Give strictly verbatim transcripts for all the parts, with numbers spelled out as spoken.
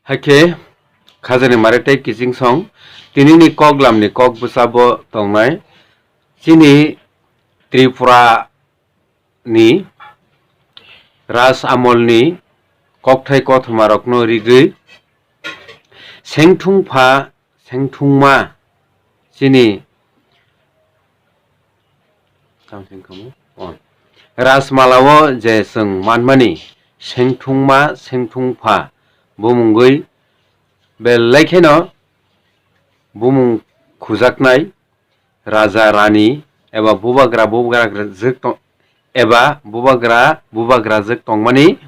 Hakhe khajani mare tei kiching song tinini koklamni kok bwsabo tongnai chini Tripura ni Raj Amolni kokthai kothomarokno rigwi sengthung pha sengthungma chini Rajmalao je chwng manmani sengthungma sengthung pha bumungwi belai kheno bumung khujaknai raja rani eba bubagra bubagra jwk tong-, eba bubagra bubagra jwk tongmani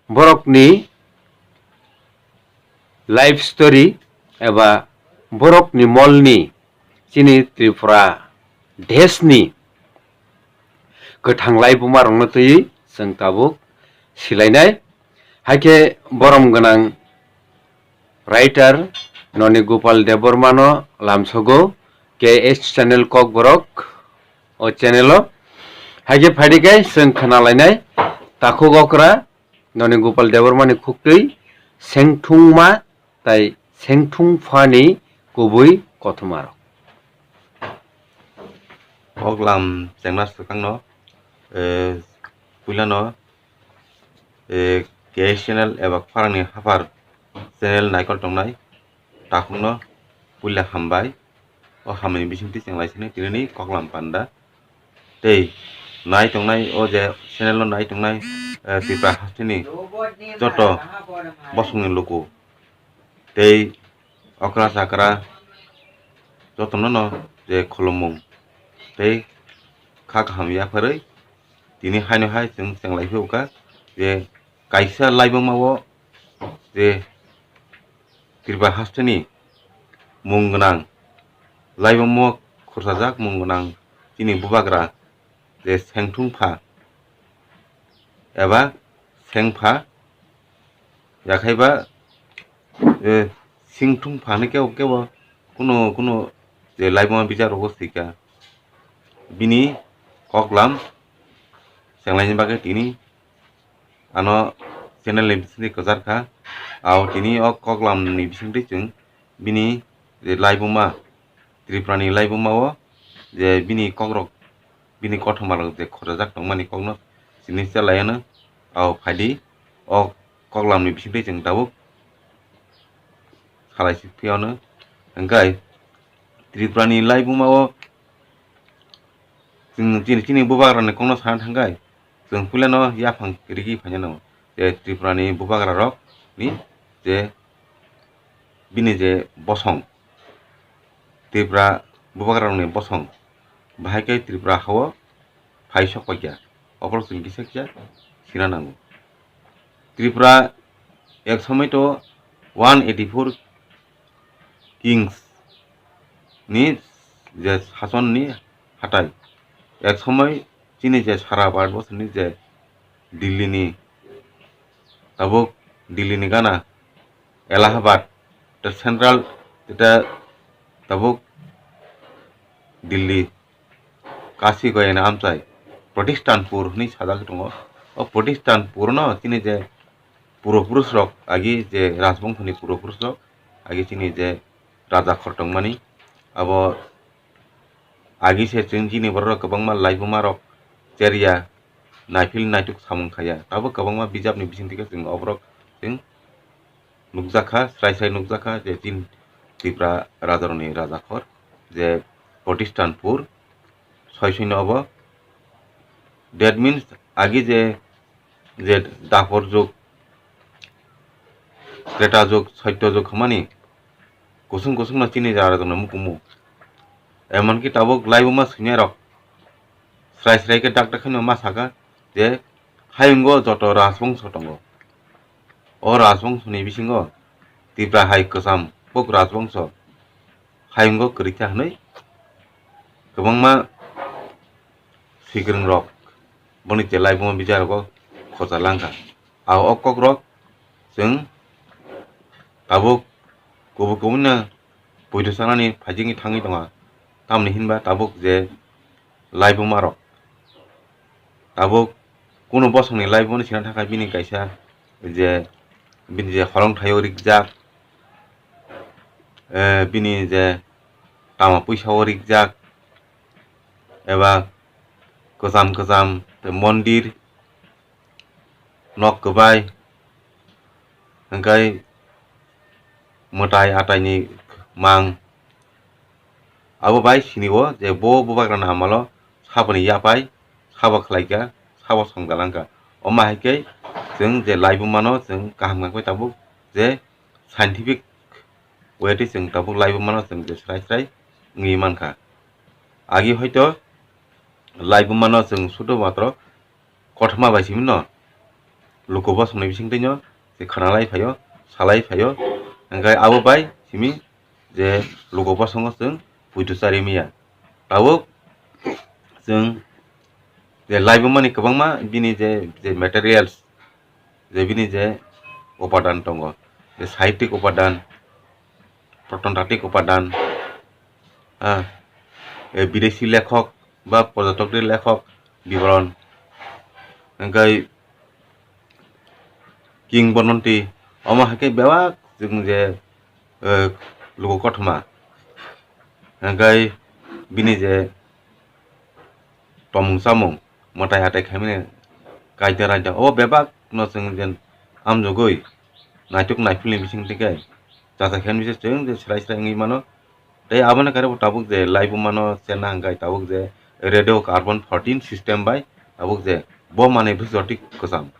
borokni life story eba borokni molni chini Tripura deshni kwthang laibumarokno twiwi chwng tabuk silainai. Hakhe borom gwnang writer Noni Gopal Debbarmano lamsogo K S channel Kokborok o channel o. Hakhe phaidi khe chwng khwnalainai takhuk okra Noni Gopal Debbarmani khuktwi sengthungma tai sengthung phani kubui kothomarok. Koklam chengna swkangno, eh, puilano, eh, K S channel eba Khorangni Haphar channel naikol tongnai takhukno puila hambai. O hambai bisingtwi chwng lai sini tinini koklam panda. Tei nai tongnai o je channel o nai tongnai, eh, Tripura hasteni joto bosongni luku tei okra chakra jotono no je khulumung tei kha kaham yapharwi tini haino hai chwng chwng lai phiyokha je kaisa laibuma o je Tripura hasteni mung gwnang, laibumo khurchajak mung gwnang chini bubagra je sengthung pha eba sengpha yakhaiba, eh, singthung pha hinwi kebo kebo kuno kuno je laibuma bijarogo swikha bini koklam chenglaini bagwi tini ano channel ni bisingtwi kwchar kha. Ao tini o koklam ni bisingtwi chwng bini je laibuma, Tripura ni laibuma o je bini kokrok, bini kothoma rok je khorjak tongmani kokno sini chalai ano. Ao phaidi o koklam ni bisingtwi chwng tabuk salai si phiya ano. Hwnkhe Tripura ni laibuma o chwng chini, chini bubagra ni kokno sana thangkhai, chwng puilano yaphang rigi phainano je Tripura ni bubagra rok ni je bini je bosong, Tripura bubagra rok ni bosong, bahai khe Tripura hao phai sok paikha, oborok chwng kisa kisa sina nango. Tripura ek somoi to one eighty four kings ni je sason ni hatai. Ek somoi chini je sara Bharat borsoni je Delhi ni, tabuk Delhi ni gana Allahabad, ta central, ta tabuk Delhi, Kashi Gaya ni amchai Pratishthanpur hinwi sajagwi tongo. O Pratishthanpur no chini je purupurus rok, agi je rajbongso ni purupurus rok, agi chini je raja khor tongmani, abo agi se chwng chini borok rok kwbangma laibuma rok cherya, naifil naituk samung khaiya. Tabuk kwbangma bijap ni bisingtwi khe chwng oborok chwng nukjakha, srai srai nukjakha je chini Tripura rajarokni rajakhor je Pratishthanpur soisoni obo. That means agi je, je Dapor jug, Treta jug, Sotto jug hwnmani kusung kusung no chini rajarokno mukumu. Emonki tabuk laibuma swinai rok srai srai khe dak dak khe ma sakha je hayungo joto rajbongso tongo. O rajbongso ni bisingo Tripura hai kwcham kuk rajbongso hayungo kwrwikha hwnwi kwbangma swikwrwng rok boni je laibuma bijarogo khocha langkha. Ao o kokrok chwng tabuk kubui kubui no poito sanani phaijingwi thangwi tongo. Tamoni hinba tabuk je laibuma rok tabuk kunu bosongni laibuma no sina thangkha bini kaisa je bini je holong thaio rikjak, eh, bini je tama puisao rikjak, eba kwcham kwcham tei mondir, nok kwbai, hwnkhe mwtai ataini mang. Abo bai sini o je bo bubagrani amalo saboni yapai, sabo khlaikha, sabo songjalangkha. Omo hai khe chwng je laibumano chwng kaham khe tabuk je scientific way twi chwng tabuk laibumano chwng je srai srai wngwi mankha. Agi hoito laibumano chwng sudu matro kothoma bai simi no luku bosongni bisingtwi no se khwnalai phaio, salai phaio, hwnkhe abo bai simi je luku bosongo chwng puitu chari maya. Tabuk chwng je laibumani kwbangma bini je, je materials, je bini je upadan tongo, je sahitwk upadan, protnatattwik upadan, ah, e, bidesi lekhok ba porjotokni lekhok biboron, hwnkhe kingboronti, omo hai khe bebak chwng je, eh, luku kothoma, hwnkhe bini je tomung chamung, mwtai atai khaimani kaida raida, o bebak no chwng je amjogwi naituk naifilni bising twi khe chacha khe chwng je srai srai wngwi mano. Tei aboni kare bo tabuk je laibuma no chenna hwnkhe tabuk je radio carbon fourteen system bai tabuk je bo manwi bwsajorti kwcham.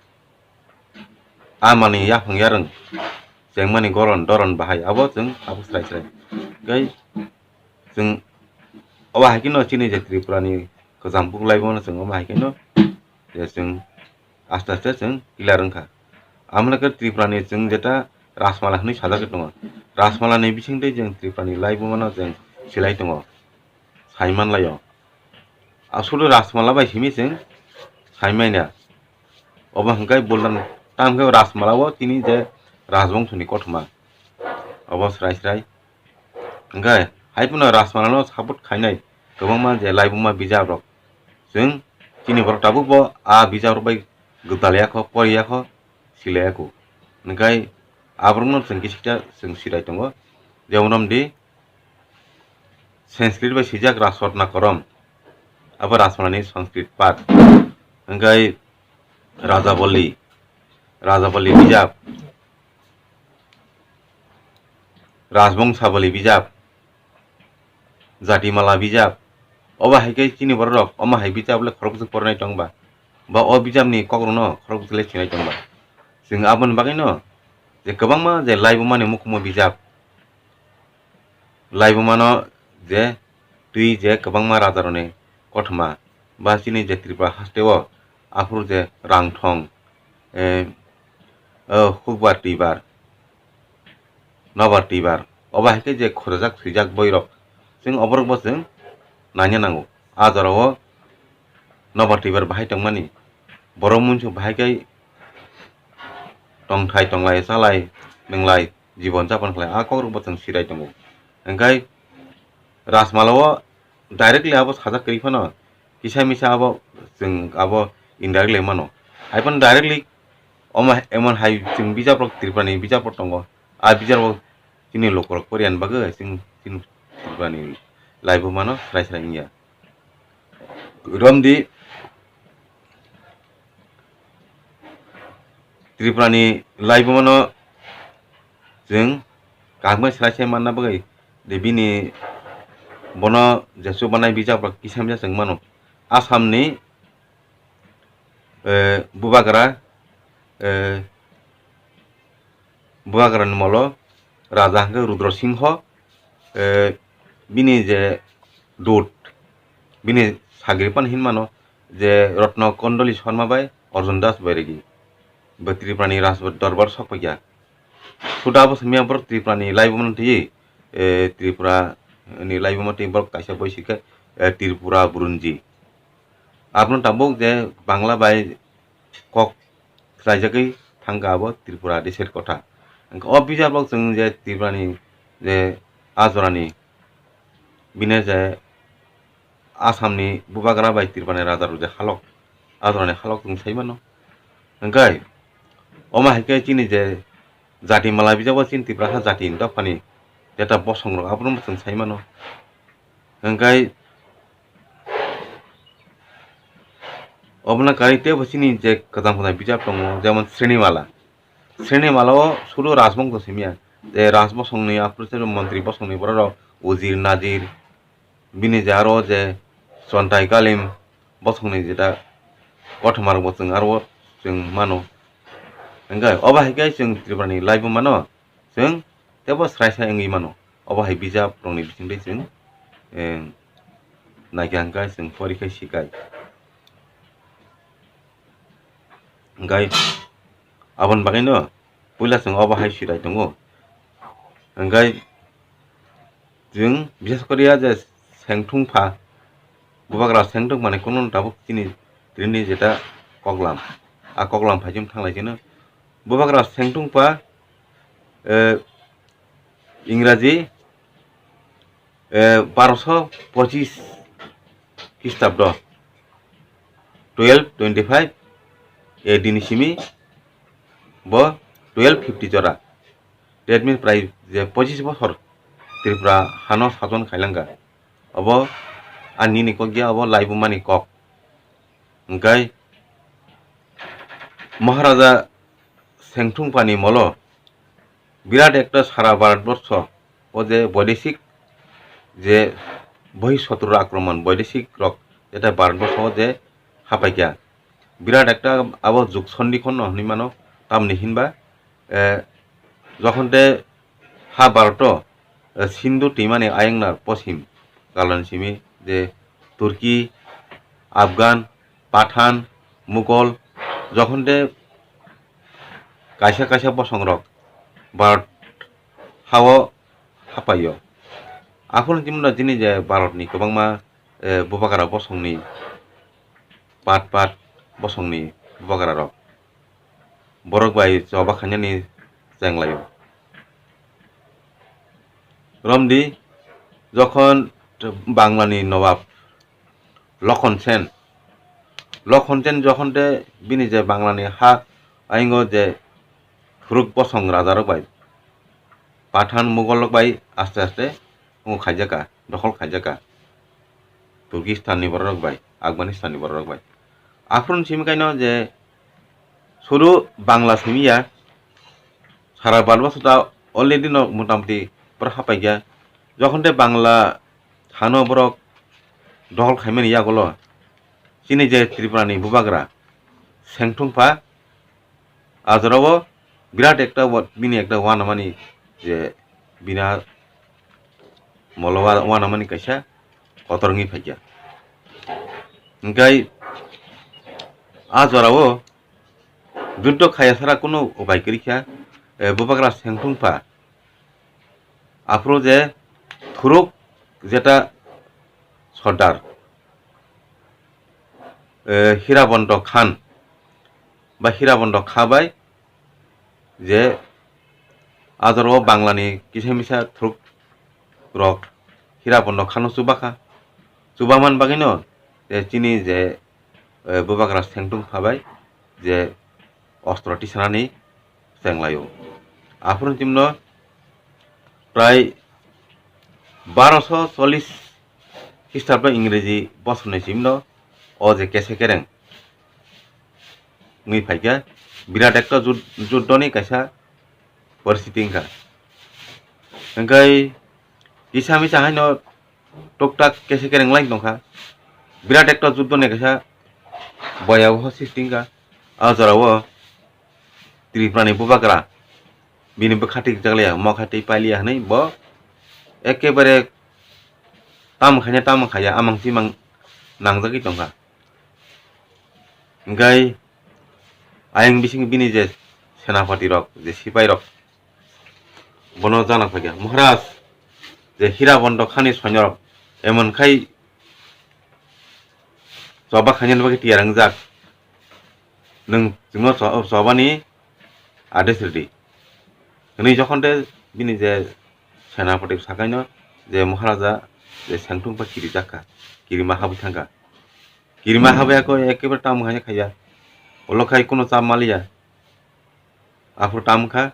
A manwi yaphang yarwng chengmani goron doron bahai abo chwng tabuk srai srai. Tei chwng obo hai kheno chini je Tripura ni kwcham buk laibuma no chwng omo hai kheno je chwng aste aste chwng clear wngkha. Amoni khe Tripura ni chwng jeta Rajmala hwnwi sajagwi tongo. Rajmala ni bisingtwi chwng Tripura ni laibuma no chwng silai tongo, sai manlaio. Aswk Rajmala bai simi chwng sai manya. Obo hwnkhe buldan tamo khe Rajmala o tini je Rajbongso ni kothoma. Obo srai srai. Hwnkhe hai phano Rajmala no support khainai kwbangma je laibuma bijap rok. Chwng chini borok tabuk bo a bijap rok bai gwdalya kho, poriya kho, silaiya kho. Hwnkhe aborok no chwng kisa kisa chwng sirai tongo. Jemon romdi Sanskrit bai swijak Rajrotna Korom. Abo Rajmala ni Sanskrit path. Hwnkhe Rajabali, Rajabali bijap, Rajbongsa bali bijap, Jatimala bijap, obo hai khe chini borok rok omo hai bijap le khorokbwswk porinai tong ba, ba o bijap ni kok rok no khorokbwswk le sinai tong ba. Chwng aboni bagwi no je kwbangma je laibuma ni mukumu bijap, laibuma no je twi je kwbangma raja rok ni kothoma ba chini je Tripura haste o aphuru je Rangthong, eh, o Hukbar Twibar, Nobar Twibar, obo hai khe je khorojak swijak boi rok, chwng oborok bo chwng naina nango. A jora o Nobar Twibar bahai tongmani, borok muinsuk bahai khe tongthai tonglai chalai nwnglai jibon japon khlai a kok rok bo chwng sirai tongo. Hwnkhe Rajmala o directly abo sajak kwrwi phano kisa misa abo chwng abo indirectly mano. Hai phano directly omo emon hai chwng bijap rok Tripura ni bijap rok tongo. A bijap rok chini lukurok poriya ni bagwi chwng chini Tripura ni laibuma no srai srai wngya. Romdi Tripura ni laibuma no chwng kaham khe srai srai manna bagwi de bini bono je chubanai bijap rok kisa misa chwng mano. Assam ni, eh, bubagra, eh, bubagra ni molo raja hwnkhe Rudra Singho, eh, bini je dut, bini sagri pan hinmano je Ratna Kondoli Sharma bai Arjun Das Bairagi, bo Tripura ni Raj Dorbar sok paikha. Suda bo simiya borok Tripura ni laibuma twi, eh, Tripura ni laibuma twi borok kaisa boi sikhe, eh, Tripura Burunji. Abono tabuk je Bangla bai kok khlaijagwi thangkha abo Tripura Desher Kotha. Hwnkhe o bijap rok chwng je Tripura ni je a jora ni bini je Assam ni bubagra bai Tripura ni raja rok je halok, a jora ni halok chwng sai mano. Hwnkhe omo hai khe chini je jati mala bijabo chini Tripura ha jati ni dophani jeta bosong rok abono chwng sai mano. Hwnkhe obono karwi teibo chini je kwcham kwcham bijap tongo, jemon Sreni Mala. Sreni Mala o sudu rajbongso simiya, je rajbosong ni aphuru se montri bosong ni borok rok ujir najir, bini je aro je chontai kalim bosong ni jeta kothoma rok bo chwng aro chwng mano. Hwnkhe obo hai khe chwng Tripura ni laibuma no chwng teibo srai srai wngwi mano. Obo hai bijap rok ni bising twi chwng, eh, naikha hwnkhe chwng pori khai si khai. Hwnkhe aboni bagwi no puila chwng obo hai sirai tongo. Hwnkhe chwng bisas koriya je sengthung pha, bubagra sengthung mani kunu tabuk chini tini jeta koklam, a koklam phai chwng thanglai chino. Bubagra sengthung pha, eh, Ingraji, eh, barosho pochis Khistabdo, twelve twenty five A D ni simi bo twelve fifty jora. That means prai je pochis bosor Tripura hano sajon khailangkha. Obo ani ni kok ya, obo laibuma ni kok. Hwnkhe Maharaja Sengthungpani molo birat ekta sara Bharatborsho o je boideshik je bohi sotru akromon boideshik rok jeta Bharatborsho o je hapaikha. Birat ekta abo juk sondikhon no hinwi mano, tamni hinba, eh, jokhon te ha Bharat o, eh, Sindhu twimani ayang nar posim galon simi je Turki, Afghan, Pathan, Mughal, jokhon te kaisa kaisa bosong rok Bharat ha o hapai o. Aphuru chini jini je Bharat ni kwbangma, eh, bubagra bosong ni pat pat bosong ni bubagra rok borok bai choba khainani chenglai o. Romdi jokhon Bangla ni Nobab Lokhon Sen, Lokhon Sen jokhon te bini je Bangla ni ha ayang o je thuruk bosong raja rok bai Pathan Mughal rok bai aste aste wngo khaijaka, dokhol khaijaka. Turkistan ni borok rok bai, Afghanistan ni borok rok bai. Aphuru simi kaino je sudu Bangla simi ya, sara Bharatborsho ta already no motamoti pura hapai ya. Jokhon te Bangla hano borok dokhol khaimani yagulo chini je Tripura ni bubagra Sengthungpha, a jora o birat ekta wa-, bini ekta wanamani je bina molo wa-, wanamani kaisa kotor wngwi phaikha. Hwnkhe a jora o juddo khaya sara kunu upai kwrwi kha, eh, bubagra Sengthungpha. Aphuru je thuruk jeta Sordar, eh, Hirabondo Khan ba Hirabondo Kha bai je a jora o Bangla ni kisa misa thuruk rok Hirabondo Khan no chubakha. Chubaman bagwi no je chini je, eh, bubagra Sengthungpha bai je ostro tisanani chenglai o. Aphuru chini no prai barosho chollish Khistabdo Ingreji bosor ni simi no o je Kesekereng wngwi phaikha, birat ekta jud-, juddo ni kaisa poristhiti wngkha. Hwnkhe kisa misa haino tuktak Kesekereng lai tongkha, birat ekta juddo ni kaisa boyaboho srishti wngkha. A jora o Tripura ni bubagra bini bwkha twi rijak liya, mokha twi pailiya hwnwi bo ekebare tamo khaina tamo khaiya amang chimang nangjagwi tongkha. Hwnkhe ayang bising bini je senapati rok, je sipai rok, bono jana phaikha, "Maharaj, je Hirabondo Khani soinyorok emon khai choba khainani bagwi tiyar wngjak, nwng chwngno cho-, chobani ades rwdi," hwnwi jokhon de bini je senapati sakaino je Maharaja je Sengthungpha kirijak kha, kirima habwi thangkha. Kirima habwi ako ekebare tamo khaina khaiya, ulo khai kuno chap maliya. Aphuru tamo kha,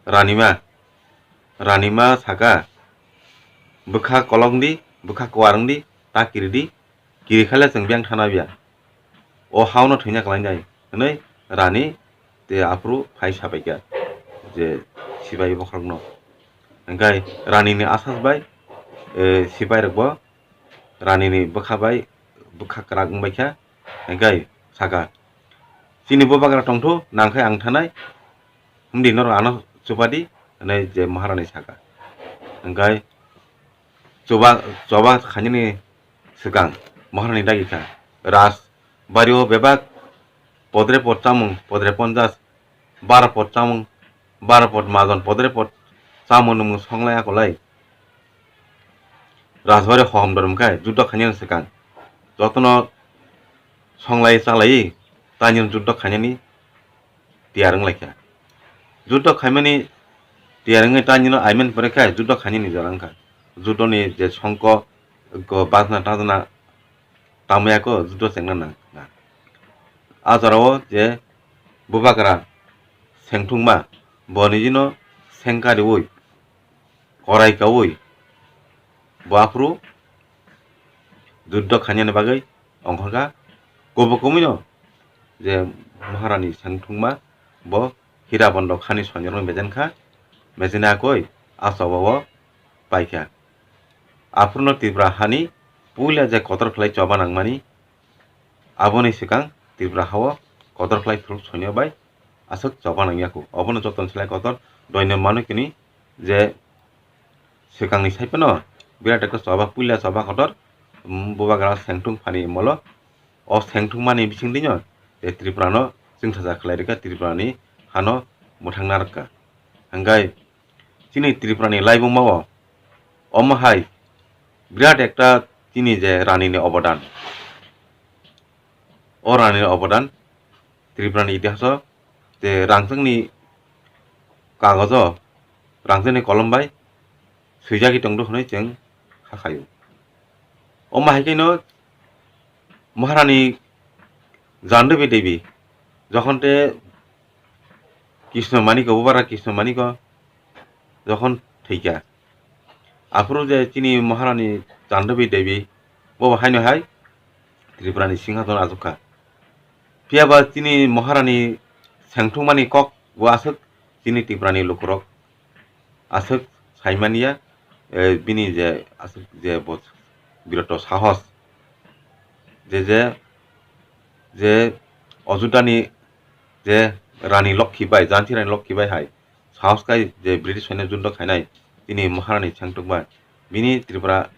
Ranima, Ranima saka, "Bwkha kolok di, bwkha kuar wng di, ta kiri di, kiri khaile chwng biyang thana biya. O hao no thwina kwlainai," hwnwi Rani tei aphuru phai sabaikha je sipai bokhorokno. Hwnkhe Rani ni asas bai, eh, sipai rok bo Rani ni bwkha bai bwkha kwrak wngbaikha, hwnkhe saka, "Chini bubagra tongthu, nangkhe ang thanai, himdi norok ano chubadi," hwnwi je Maharani saka. Hwnkhe chuba, choba khainani swkang Maharani dagi kha, "Raj bario bebak podre pod chamung, podre ponjas, bar pod chamung, bar pod majon, podre pod chamung nwmung songlai akolai. Rajbari hohom dorom khai juddo khainani swkang jotono songlai chalai, tani juddo khainani tiyar wnglaikha. Juddo khaimani tiyar wngwi tani no aimen pore khai juddo khainani jora wngkha. Juddo ni je songko, ko bajna tajna tamya ko juddo chengna nang kha. A jorao je bubagra sengthungma bo nijino sengkariui korai kaui bo aphuru juddo khainani bagwi ongkhorkha. Kubuk kumui no je Maharani sengthungma bo hira bondo khani sonjorno mejenkha, mejeni akoi a choba o paikha. Aphuruno Tripura hani puila je kotor khlai choba nangmani, aboni swkang Tripura hao kotor khlai phuruk soinyo bai aswk choba nangya kho. Obono jotono selai kotor doino manwi kini je swkangni saiphano birat ekta choba, puila choba kotor, mm, bubagra sengthung phani molo. O sengthungmani bisingtwino je Tripurano chwngsacha khlai rwkha, Tripurani hano mwthangna rwkha. Hwnkhe chini Tripurani laibumao omo hai birat ekta chini je Ranini obodan, o Ranini obodan Tripurani itihaso je rangchakni kagojo, rangchakni kolom bai swijagwi tongdo hwnwi chwng hakhaio. Omo hai kheno Maharani Jandobi Devi jokhon te Krishna Maniko, Bubara Krishna Maniko jokhon thwikha, aphuru je chini Maharani Jandobi Devi bo haino hai Tripurani singhason achukha. Phiya ba chini Maharani sengthungmani kok bo aswk chini Tripurani lukurok aswk saimaniya, eh, bini je aswk je bo biroto sahos, je, je, je Ajudani je Rani Lokhi bai, Jansi Rani Lokhi bai hai sahos khai je British haino juddo khainai chini Maharani sengthung bai, bini Tripura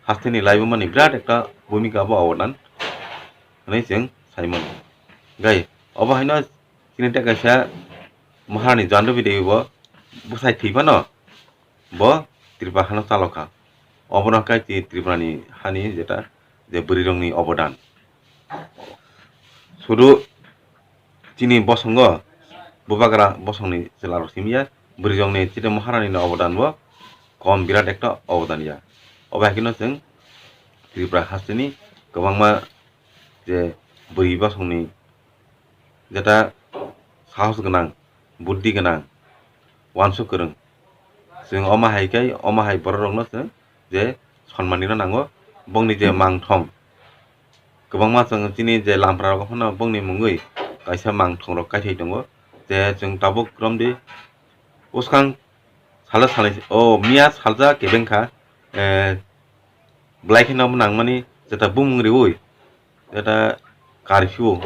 hasteni laibumani birat ekta bhumika bo obodan hwnwi chwng saimano. Gai obo haino chini tei kaisa Maharani Jandobi Devi bo bwsai thwi phano bo Tripura hano chalokha. Obono khe chini Tripurani hani jeta je bwrwirokni obodan. Sudu chini bosongo bubagra bosongni chwlarok simiya, bwrwirokni chini Maharanini obodan bo kom birat ekta obodan ya. Obo hai kheno chwng Tripura hasteni kwbangma je bwrwi bosongni jeta sahos gwnang, buddhi gwnang, uansuk kwrwng. Chwng omo hai khe, omo hai borok rokno chwng je sonmani rw nango, bongni je mangthong. Kwbangma chwng chini je lampra rok phano bongni mungwi kaisa mangthong rok kaithai tongo. Je chwng tabuk romdi bwskang salo salai, o miya salsa kebeng kha, eh, belai kheno nangmani jeta bumung riui, jeta curfew,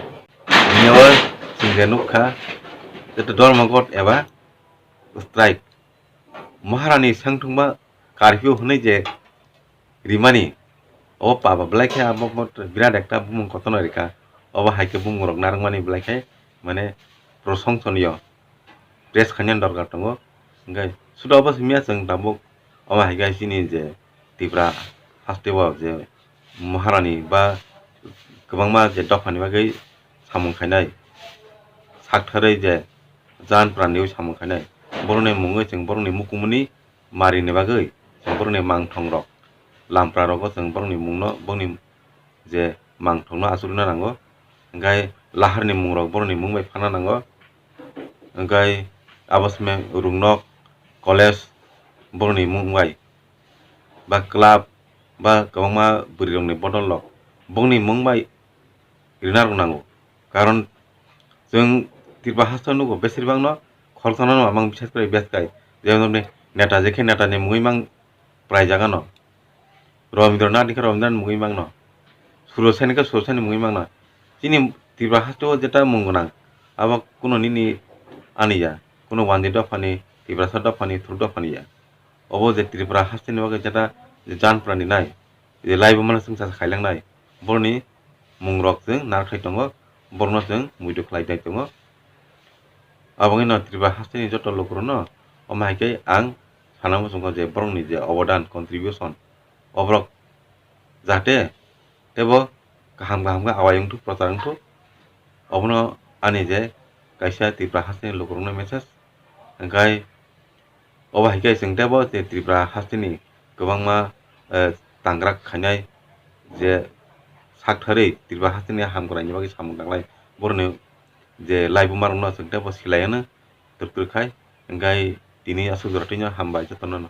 niyawal chwng je nukha, jeta Dharmaghat eba strike. Maharani sengthungma curfew hwnwi je rimani, o paba belai khe abo birat ekta bumung kotorno rikha. Obo hai khe bumung rok narwkmani belai khe mane proshongsoniyo. Press khainani dorkar tongo. Hwnkhe sudo obo simiya chwng tabuk omo hai khe chini je Tripura hasteo je Maharani ba kwbangma je dophani bagwi samung khainai, saktharwi je jan pranniwi samung khainai, borokni mungwi chwng borokni mukumuni marini bagwi chwng borokni mangthongrok, lamprarogo chwng borokni mungno, bongni je mangthokno achukna nango, hwnkhe laharni mungrok borokni mung bai phana nango, hwnkhe abo simi ruknok, college borokni mung bai, ba club, ba kwbangma bwrwirokni bodol rok bongni mung bai rina rok nango. Karon chwng Tripura haste nugo besirbagno khoroksa no mang, bises kore bes kai, jemon neta je khe neta ni mungwi mang prai jaga no, Rabindra Nath ni khe Rabindra Nath ni mungwi mangno, Surosani khe Surosani mungwi mangno. Chini Tripura haste o jeta mung gwnang, abo kuno nini ani ya, kuno Wanjwi dophani, Tiprasa dophani, Thuruk dophani ya. Obo je Tripura haste ni bagwi jeta je jan pran rinai, je laibo mano chwngsa khailangnai, boroni mung rok chwng narwk thai tongo, borokno chwng muitu khlai thai tongo. Abo wngwi no Tripura haste ni joto lukurokno omo hai khe ang sana muchungo je borokni je obodan, contribution, oborok jahate teibo kaham kaham khe awai wngthuk, prochar wngthuk. Obono ani je kaisa Tripura haste ni lukurokno message. Hwnkhe obo hai khe chwng teibo je Tripura haste ni kwbangma, eh, tangrak khainai je sak tharwi Tripura haste ni hamkraini bagwi samung tanglai, borokni je laibumarokno chwng teibo silai hwno twrwk twrwk khai. Hwnkhe tini aswk jora twino hambai jotono.